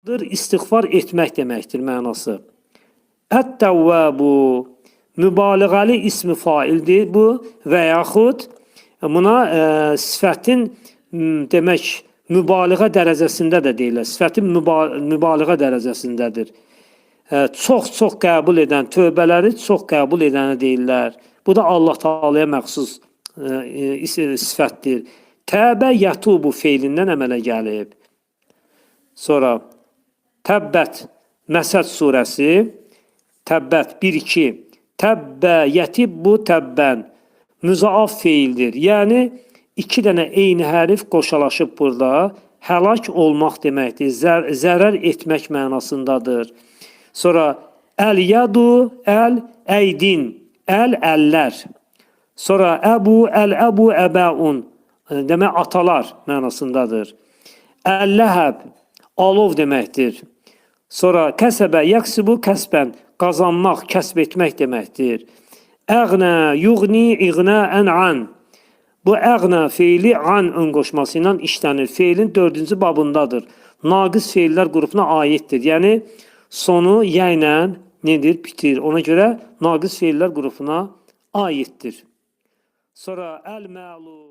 İstiğfar etmək deməkdir mənası. Ət-Təvvabu mübaliğəli ismi faildir bu və yaxud buna sifətin demək mübaliğə dərəcəsində də deyirlər. Sifətin mübaliğə dərəcəsindədir. Çox-çox qəbul edən, tövbələri çox qəbul edənə deyirlər. Bu da Allah Taalaya məxsus sifətdir. Təbə yatubu feilindən əmələ gəlib. Sonra Təbbət, Məsəd surəsi, Təbbət 1-2. Təbbə yətibbu təbbən. Müzaaf feildir. Yəni iki dənə eyni hərf qoşalaşıb burada. Həlak olmaq deməkdir. Zərər etmək mənasındadır. Sonra əl-yadu, əl, əydin, əl, əllər. Sonra əbu, əl-əbu, əbəun. Demək atalar mənasındadır. Əl-ləhəb, alov deməkdir. Sonra kəsəbə, yəksibu, kəsbən, qazanmaq, kəsb etmək deməkdir. Əğnə, yuğni, iğnəən an. Bu əğnə feili an ön qoşması ilə işlənir. Feilin dördüncü babındadır. Naqis feillər qrupuna aiddir. Yəni sonu yə ilə nedir? Bitir. Ona görə naqis feillər qrupuna aiddir. Sonra əl-məlu.